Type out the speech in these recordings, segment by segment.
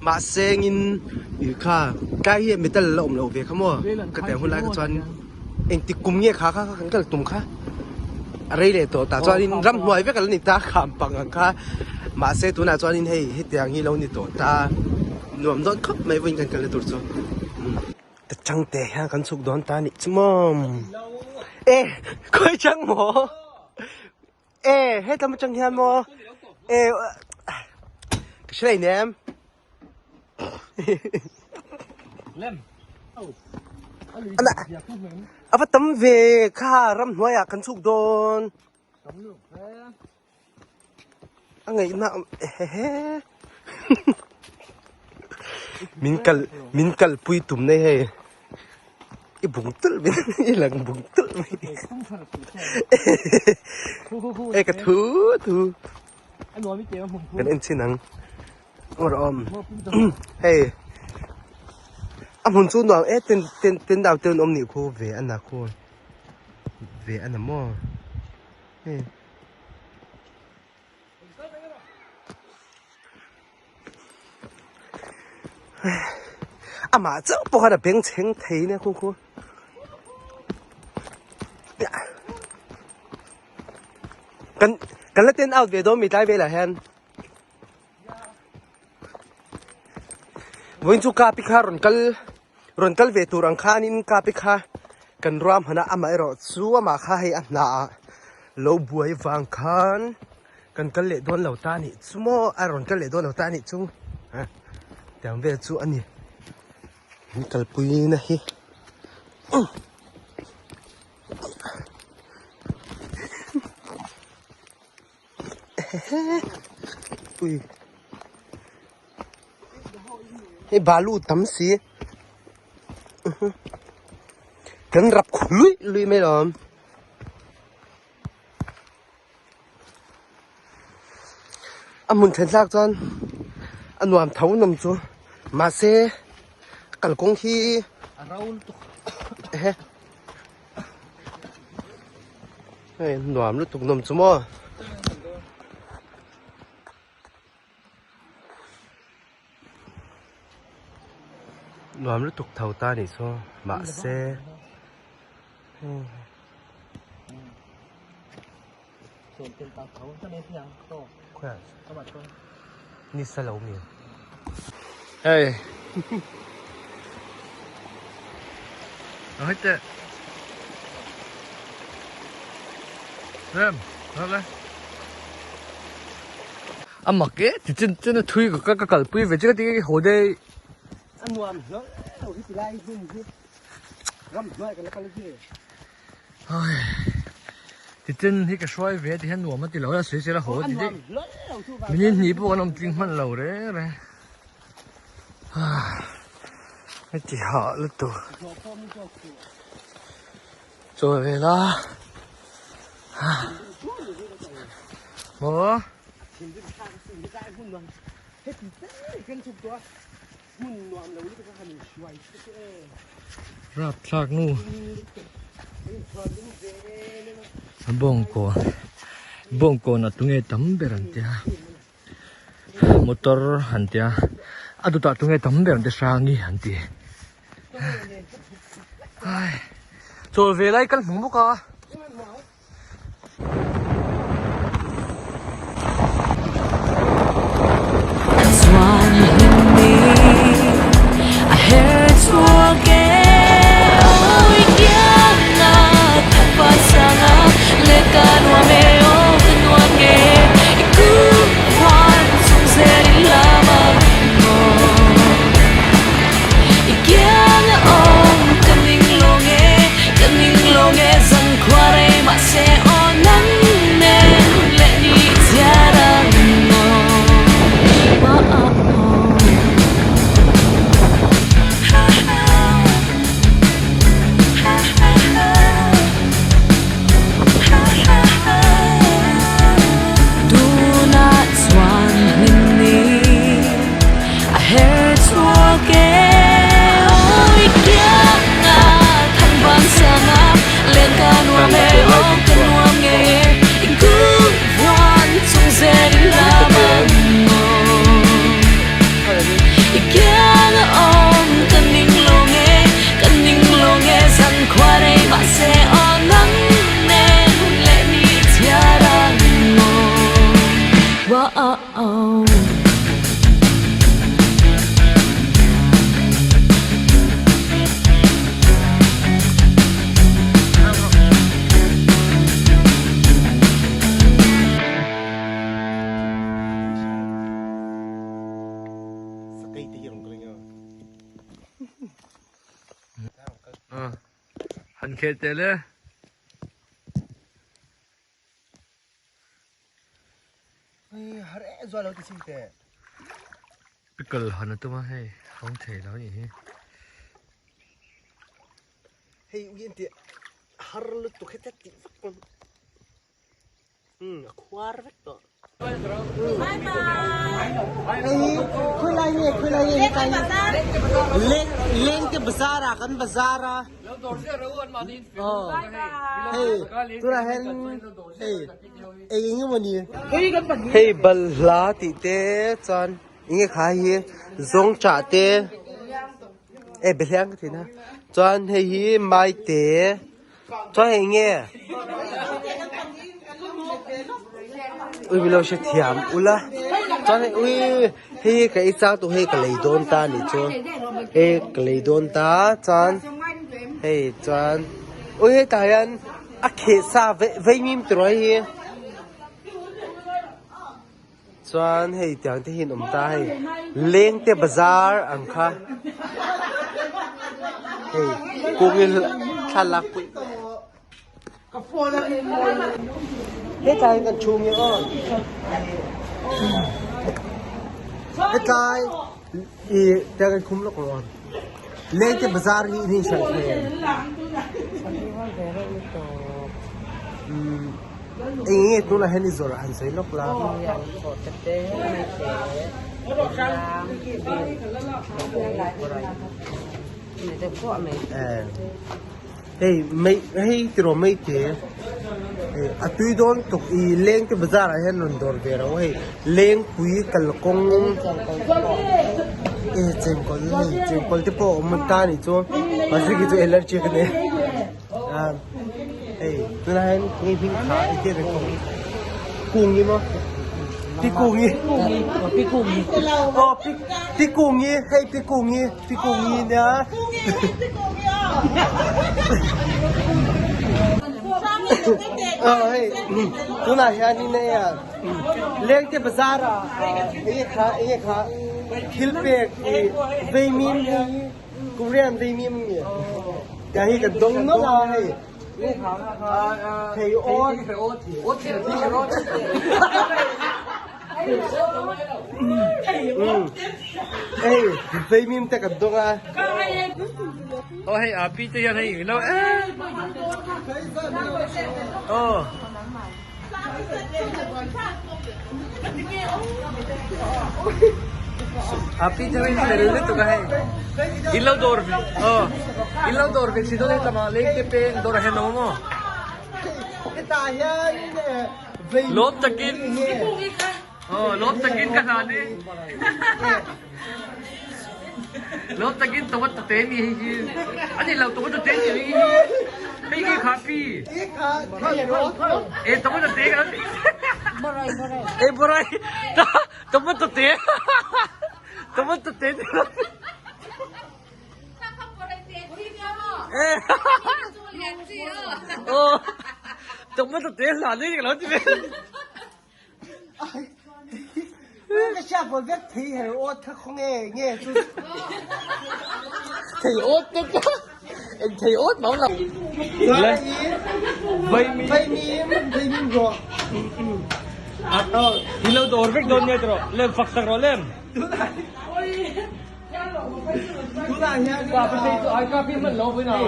Mahse ngin ih kha tlai hi metal la awm loh ve kha maw ka tih hun lai kha chuan engtik kum nge kha kha kan kal tum kha a rei leh tawh tah chuanin ramhnuai vek a la ni ta kham pang ang kha mahse tunah chuanin hei hetiang hi lo ni tawh ta nuam dawn khawp mai vawiin kan kalna tur chu. Ta chang te hian kan chhuk dawn ta nih chu maw e khawi chang maw e hetlama chang hian maw e ka hre nem a va tam ve kha ramhnuaiah kan chhuk dawn A ngaihna hehe min kal min kalpui tum nei hei i bung tulh mai i lang bung tulh mai e ka thu thu kan en chhin ang awr awm hei a hmun chu nuam e ten ten ten dau te an awm nih khu ve a na khu ve a na maw. Amah chauh pawh khan a beng chheng thei nia khu khu. Kan kan la ten out ve dawn mi tlai velah hian. Vawiin chu ka pi kha rawn kal rawn kal ve tur ang khanin ka pi kha kan ruahman a amaherawh chu amah kha hei a hna ah lo buai vang khan kan kal leh dawn lo ta a nih chu maw a rawn kal leh dawn lo ta a nih chu tiang vel chu a ni min kalpui na hi. Ui hei balu tam si kan rap khu luih luih mai lawm a hmun then thlak chuan a nuam tho nawm chu mahse kalkawng hi ehe. Hei nuam lutuk nawm chu maw. Nuam lutuk tho ta nih chu mahse ni sa lo mi hei hết tệ em hết đấy a mak e ti chen chen a thui ka ka kalpui ve che ka ti haw dei a nuam hlawlh lo hi ti lai hun hi ram hnuai kan la kal hi Tichen hi ka hruai ve ti hian nuam a ti lo a sawi sela haw ti daih minute hnih pawh kan awm tling hman lo reng reng heti hah lutuk chaw ve la maw. Rapthlak nu a bawngkawn bawngkawn a tunge tam ber an tia motor an tia a dawtah tunge tam ber an tia hrangi an ti chawl ve lai kal hmu bawk a. Sakei te hi rawn kal eng a. Han khel teh le. Har e zual lo ti chin te. Pickle han a tum a hei hawng thei lo nih hi. Hei ui an ti har lutuk heta tih vak pawn a khuar vek tawh. Hei khawilai nge khawilai nge hetlai leng leng te bazar ah kan bazar a hei tunah hian hei eng eng emaw ni hei balhla tih te chuan eng nge kha hi zawngchah te e behliang ka thin a chuan hei hi maite chuan hei eng nge ui milo hre thiam ula chuan hei ui hei hi ka ei chak tawh hei ka lei dawn ta a nih chu hei ka lei dawn ta chuan hei chuan ui hetah hian a kheh sa vaimim tiraw hei hi. Chuan hei tiang te hi an awm ta hei leng te bazar ang kha hei kawngin thlalak pui hetlai kan thu nge aw hetlai i tiang kan khum lawk lo leng te bazar hi in hriat thei em Eng nge tunah hian i zawrh han sawi lawk la. Hei mei hei tiraw mei te hei a tui dawn tuk i leng te bazar ah hian rawn dawr ve ro hei lengpui kalkawng e chengkawl hei chengkawl te pawh a awm ta a nih chu mahse khi chu allergy ka nei. Hei tunah hian hei hming kha engtin an kawng kungi maw pi kungi pi kungi aw pi pi kungi hei pi kungi pi kungi nia aw hei tunah hianin hei a lengte bazar ah enge kha enge kha thil pek ih veimim hei Korean veimim nge tiang hi kan dawng nawlh a hei thei awt hei veimim te kan dawng a. Aw hei a pi te hian hei ilo em aw. A pi te hian fel lutuk a hei in lo dawr ve aw in lo dawr ve si dawn hei tlama leng te peng dawr a hen awm aw lawm takin aw lawm takin ka hlan e lawm takin tomato te mi hei hi ani lo tomato te ni hei hi hei hi kha pi e tomato te ka e borai tomato te tomato te oh tomato te hla ni ka lo ti ve Ka hriat bawl vek thei her awt kha khaw nge nge chu thei awt te ka eng thei awt mau lo le vaimim vaimim rawh i lo dawr vek dawn nge tawh lem fak sak rawh lem Tunah hian Ka pi phei chu ai ka pi hman lo vawiin ah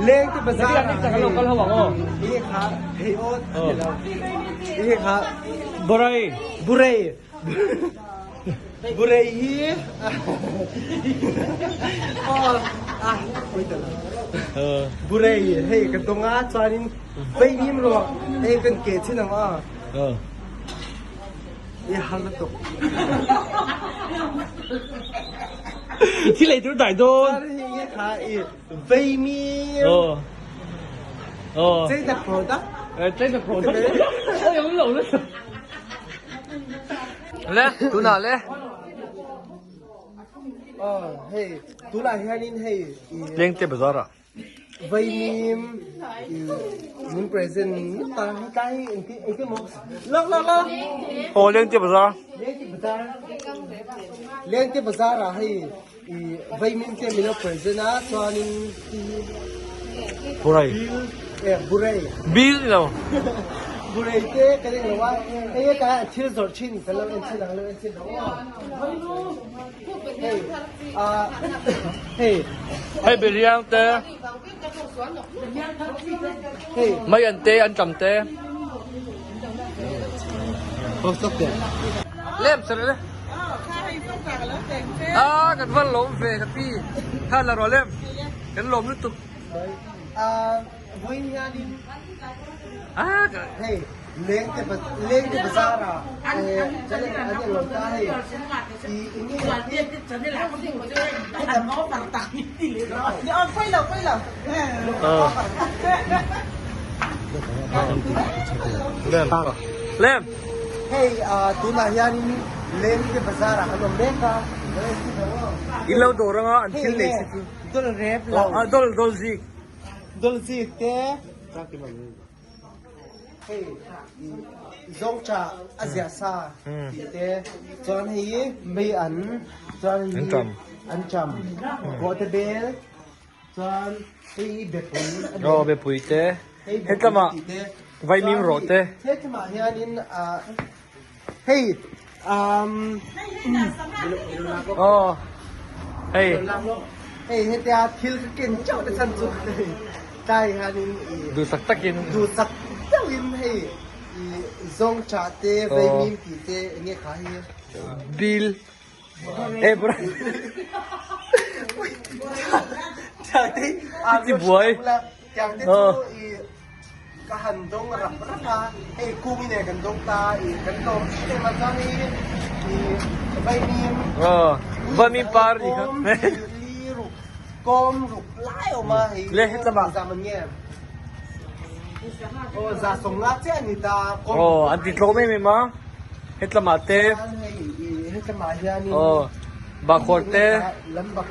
Leng te bazar ah hei lo kal ho ang aw. Hi kha hei awt a ti lo. Hi kha Burai. Burai. Burai hi aw ah pui ta lo. Burai hei ka dawng a chuanin veinim rawh hei kan ke chin ang aw. I har lutuk. I thi lei tur dai dawn. Hi kha i veimi. Aw. Aw. Chei the product. Chei the product. Oi ang lo le. Le, tunah le. Aw, hei, tunah hianin hei. Lengte bazar ah. Vaimim min present ngawt a hetlai hi engti engti maw lawk lawk lawk Aw Lengte bazar Lengte bazar Lengte bazar ah hei i vaimim te min lo present a chuanin Burai eh burai Bil ni lo Burai te kan eng lo a hei hetlai ah thil zawrh thin kan lo en thin ang lo en thin ang aw hei ah hei Hei biriang te Mei an te an ṭam te. Lem ser le. Ah kan van lawm ve ka pi. Kha la rawh lem. Kan lawm lutuk. Ah ka. Hei leng te leng te bazar ah an lo ta hei i nge Lem. Hei tunah hianin leng te bazar ah kan awm mek a. In lo dawr anga an thil nei si chu. Dol rep lo. Dol dol zik. Dol zik te. Hei zawngṭah a ziah sa tih te chuan hei mei an chuan hei an ṭam bawhte bel chuan hei bepui a ni aw bepui te hetlamah vaimim rawh te hetlamah hianin ah hei um aw hei hei hetia thil ka ken chauh te chan chu tlai hianin i duhsak takin duhsak deuhin hei i zawngṭah te vaimim tih te enge kha hi bil e bra ti buai Tiang te chu i ka han dawng rap rap a, hei kung i nen kan dawng ta i kan lawm em em a chuan hei i vaimim vaimim par ni kha li ruk kawm ruk lai awm a hei le hetlama zam an nge aw za sawm nga chiah ani ta aw an ti tlawm em em a hetlama te hei i hetlama hianin aw Bahkhawr te. Lam bak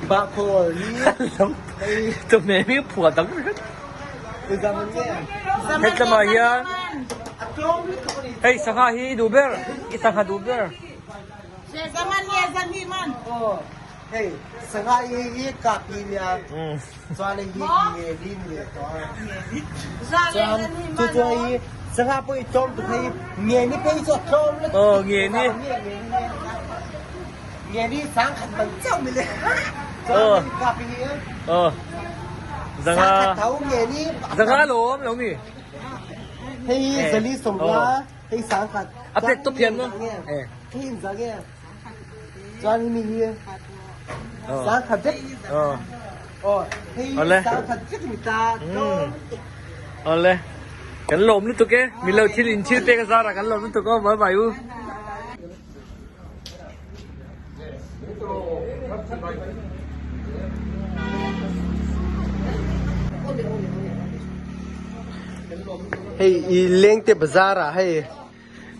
Bahkhawr hi hei. Chawhmeh hi phuah dang ringawt. Hetlamah hian hei sangha hi i duh ber i sangha duh ber. Hei sangha hi hi kapi nia chuan hei hi nge li ni leh tawh a. Chuan chu chu hei sangha pawh i tlawm tuk hei nge ni phei chu a tlawm lutuk. Aw nge ni. Nge ni sang khat man chauh mi le. Chuan hei kapi hi. Aw. Zanga. Sang khat tho nge ni. Zanga lawm lo mi. Hei zali sawmnga hei sang khat. A pek tawp hian maw. Hei in za nge. Chuan hemi hi sang khat vek. Aw hei sang khat vek ni ta. Awle. Kan lawm lutuk e. Min lo thil in thil pek a zar ah kan lawm lutuk aw bye bye u. Hei i lengte bazar ah hei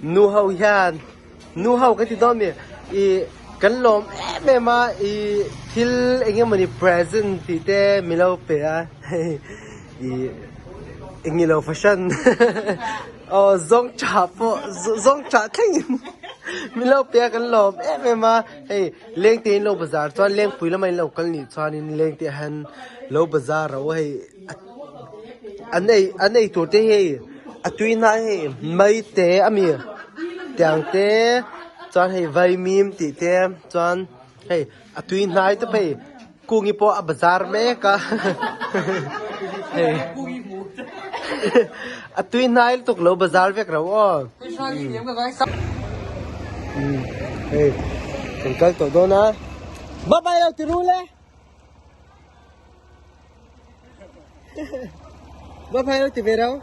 Nu ho hian nu ho ka ti dawn mi ih kan lawm em em a ih thil eng emawni present tih te mi lo pe a hei ih eng ilo fashion aw zawng tha pawh zawng tha thleng in mi lo pe a kan lawm em em a hei lengte in lo bazar chuan lengpui lama in lo kal nih chuanin lengte ah hian lo bazar a hei. An ei an ei tur te hei a tui hnai hei mai te a mi tiang te chuan hei vaimim tih te chuan hei a tui hnai te phei kungi pawh a bazar mek a hei a tui hnai lutuk lo bazar vek ro aw hei kan kal tawh dawn a bye bye lo ti rul e. Bye bye lo ti ve rau.